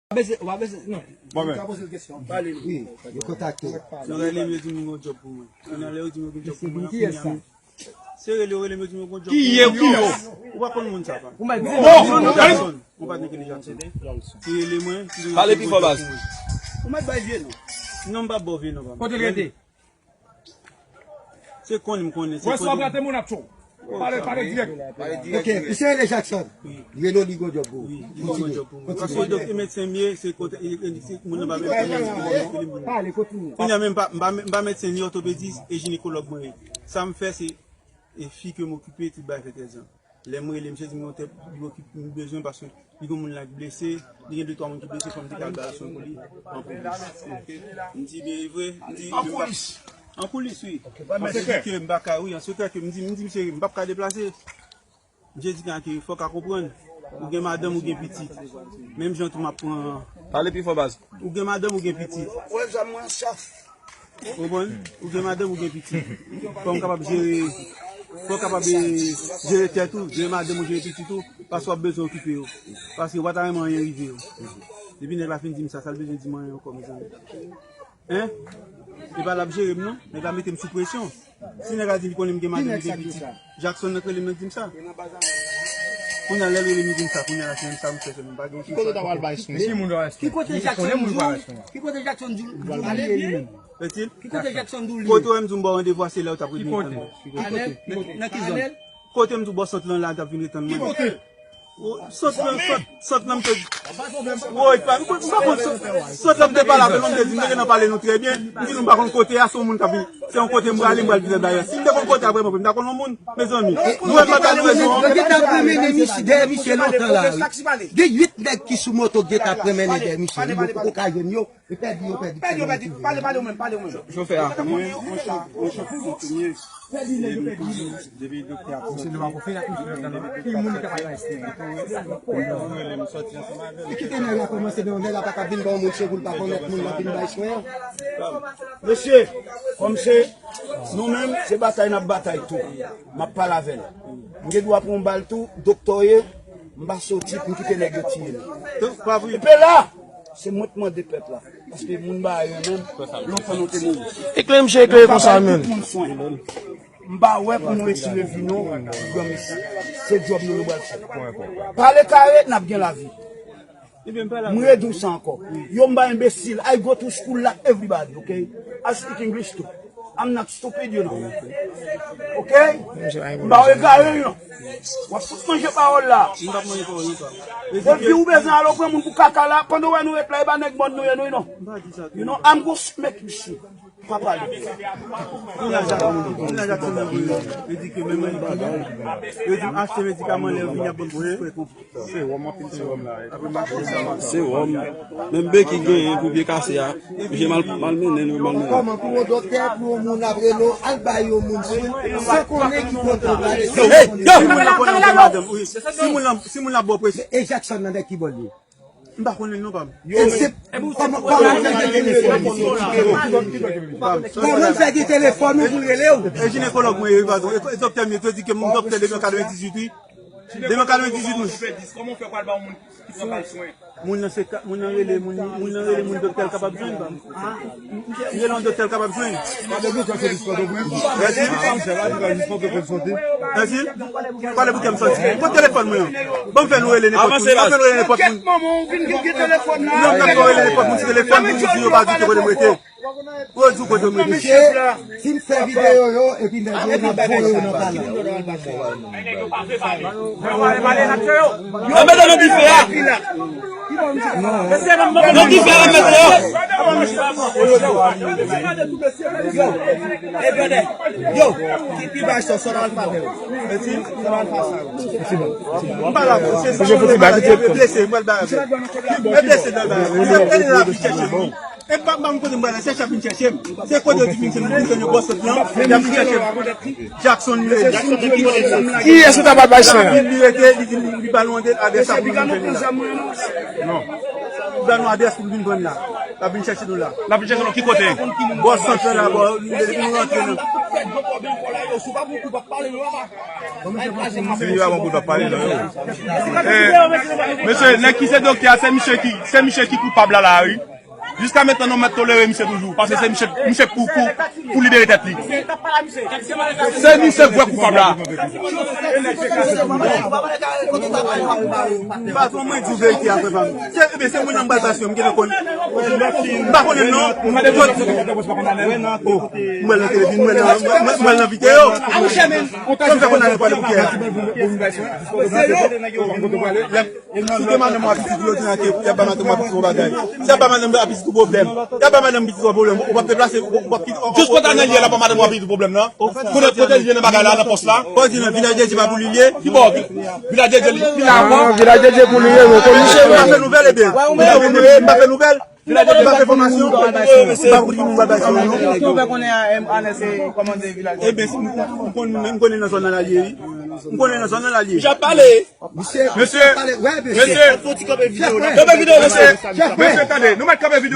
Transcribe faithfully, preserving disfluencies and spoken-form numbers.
Ou pa bezwen, ou pa bezwen, non. Mwen menm. Ou ka poze l kesyon. Pale nou. Wi, yo kontakte w. Yo rele m, yo di m yon djòb pou mwen. Kounye a lè yo di m yon djòb pou mwen, kounye a, se rele yo rele m, yo di m yon djòb pou mwen. Ki ye, ki yo? Ou pa konn moun sa, pa. Ou mèt di non, non, non, Jackson. Ou pa konn ki Jackson. Ki rele mwen, ki di m yon djòb pou mwen. Pale pi fò, baz. Ou mèt bay vye non. Non, m pa ba w vye non, pa. Kote l rete? Se konn m konnen, se kote. Wè, si w ap rate moun ap tchou. Pale, pale dirèk. Ok, misye rele Jackson. Wi. Rele li gon djòb pou ou. Wi, li gon djòb pou mwen. Kontinye. Paske doktè medsen m ye, se kote, e, e, se moun nan pa medsen m ye. Pale, kontinye. Kounye a menm, m pa, m pa, m pa medsen ni òtopedis e jinekològ mwen ye. Sa m fè, se, e fi ke m okipe, tout bagay fè trèz an. Lè m rele, misye di m yon tèp, li okipe, m bezwen paske li gon moun la k blese, li gen de twa moun ki blese, fò m te ka al bay swen pou li an polis. M di, byen, e vre? M di, an polis? An polis, wi. An sekrè? Misye di ke m pa ka, wi, an sekrè ke m di, m di, misye, m p ap ka deplase. Misye di ke fò w ka konprann, ou gen madanm, ou gen pitit. Menm jan tou m ap pran. Pale pi fò, baz. Ou gen madanm, ou gen pitit. Wè, zam mwen chaf. Ou konprann? Ou gen madanm, ou gen pitit. Fò w kapab jere, fò w kapab, eh, jere tèt ou, jere madanm ou, jere pitit ou, paske w ap bezwen okipe yo. Paske w pa ta renmen anyen rive yo. Depi nèg la fin di m sa, sa l bezwen di m anyen ankò, mezanmi? Hein? E pa l ap jere m, non. Nèg la mete m sou presyon. Si nèg la di li konnen m gen madanm, m gen pitit. Jackson nan k rele m nan k di m sa. Kounye a lè l rele m li di m sa, kounye a la se menm sa m fè, se menm pa gen. Ki kote w ta pral bay swen? Ki kote Jackson di w, ki kote Jackson di w li ye li menm? Ki kote Jackson di w li ye? Kote w wè m di w m ba w randevou a, se la w t ap rele m. Ki kote? Nan ki zòn? Kote m di w bò sant lan la, l t ap vin ret tann mwen. Ki kote? Sant lan, sant, sant lan m te. Woy, pa, m pa konn sant, sant lan m te pale avè l, m te di, m te gentan pale nou trè byen. M di nou m pa konn kote a, se yon moun k ap vin. Se yon kote m prale, m pral vin dayè. Si m te konn kote a vrèman, m ta konn yon moun, mezanmi. Nou wè m pa ta nou rezon. Yo gentan ap mennen misye, dèyè misye lontan la, wi. Gen uit nèg ki sou moto k gentan ap mennen dèyè misye. Yo poko ka jwenn yo. Yo pèdi, yo pèdi. Pèdi, yo pèdi. Pale, pale ou menm, pale ou menm. Chofè a. Mwen, yon chan, yon chan kontinye. Depi, depi doktè ap soti. Depi doktè ap soti. Kite nèg la kòmanse, non, nèg la pa ka vin ba yon moun swen pou l pa konnèt moun nan vin bay swen an. Mesye, kòm se nou menm, se batay n ap batay tou. M ap pale avè l. M gen dwa pran yon bal tou, doktè w ye, m pa soti pou m kite nèg yo tiye m. Epi la, se mwen k mande pèp la. Paske moun ba yo menm, lontan nou te mouri. Eklere misye, eklere konsa menm. Tout moun swen. M pa wè pou nou retire vi nou, granmesi. Se djòb nou nou pral fè. Pale kare, n ap gen lavi. M redi w sa ankò. Yo m pa enbesil. I go to school like everybody, ok? I speak English too. I'm not stupid, you know. Ok? M pa w egare, you know. W ap fout manje pawòl la. Depi ou bezwen al pran moun pou kaka la, pandan w wè nou ret la, e pa nèg mòn nou ye, nou, you know. You know, I'm go make you see. Pa pale. Kounye a Jackson, kounye a Jackson nan voye yo di ke menm yo di m achte medikaman lè yo vini ap ban m ti frè konfli. Se wòm, anpil se wòm la. Apre mache sa. Se wòm. Menm beki genyen pou pye kase a. Misye mal, mal mennen, nou mal mennen. Kòman pou yon doktè, pou yon moun ap rele w, al bay yon moun swen, san konnen ki kote w prale? Hey, yo! Si moun nan konnen w gen madanm, wi. Si moun nan, si moun nan ba w presyon. E Jackson nan dèyè ki bò l ye? M pa konnen l non, pa m. E se kòman, kòman l fè gen telefòn? Kòman l fè gen telefòn ou pou l rele w? E jinekològ mwen ye, wi, patwon. E, e doktè m ye, te di ke m doktè depi an katrevendizuit, wi. Depi an katrevendizuit, wi. Kòman w fè pral ba yon moun ki pran bal swen? Moun nan se ka, moun nan rele, moun, moun nan rele moun doktè l kapab jwenn, pa m. Rele yon doktè l kapab jwenn. Mèsi. Mèsi. Pale pou kè m santi. Kot telefòn mwen an? Ban m fè nou rele nenpòt moun. Ban m fè nou rele nenpòt moun. Non, m ap fè nou rele nenpòt moun sou telefòn pou nou di yo pa di ke kote m rete. Ou di kote m rete. Mesye, si m fè videyo yo, epi nèg yo, n ap voye yo nan palè. Nan mete nan dife a. Nan dife a, nan mete yo. Yo, yo, ki, ki bay sò, sò nan alfa yo. Sò nan alfa sa yo. M pa la, se, se, se, se blese, mwen ba. E blese nan ba. E la vin chèche m. E pa, pa m kote m pral, se chèf vin chèche m. Se kote yo di vin chèche m, vin jwenn yo bò sòt lan, y ap vin chèche m. Jackson li rele. Kiyès ou ta pral bay swen an? Li, li rete, li di, li ba nou adrès la pou nou vin jwenn la. Non. Li ba nou adrès pou nou vin pran la. L ap vin chèche nou la. L ap vin chèche nou ki kote? Bò sant lan la, bò, nou rantre nan. Si li pa bon kou, pa pale non, yo. Eh, mesye, nèg ki se doktè a, se misye ki, se misye ki koupab la, la, wi. Jiska mentnan, nou mèt tolere misye toujou, paske se misye, misye pou, pou, pou libere tèt li. Se misye vre koupab la. Patwon, mwen di w verite a, frè pa m. Se, ebyen, se moun nan m pral pase, m gentan konn. M pa konnen non. M wè nan televi-, m wè nan, m wè, m wè nan videyo. Sa m fè konn ale pale pou kè a. Si se madanm w ap pitit, yo di nan ke y ap ba madanm w ap pitit yon bagay. Si y ap ba madanm w ap pitit yon pwoblèm, y ap ba madanm pitit yon pwoblèm, ou p ap deplase, ou p ap kite. Jis kote Anèl ye la, ba madanm w ap pitit pwoblèm nan. Kote, kote l ye nan bagay la, nan pòs la? Kò di nan Vilaj de Dye pa pou li l ye. Ki bò? Vilaj de Dye, li, li la ankò? Non, Vilaj de Dye pou li ye, yo konn misye. M pa fè nouvèl, ebe. M pa fè nouvèl. M pa fè enfòmasyon. M pa pou ki moun pral bay sou non. Ki ou fè konnen a, em, Anèl se kòmande Vilaj de Dye? Ebe, si m, m, m konn, m konnen nan zòn nan l ye, wi. M konnen nan zòn nan l ye. J ap pale. Mesye, mesye, mesye. Kanpe videyo, mesye. Mesye, tande, nou mèt kanpe videyo.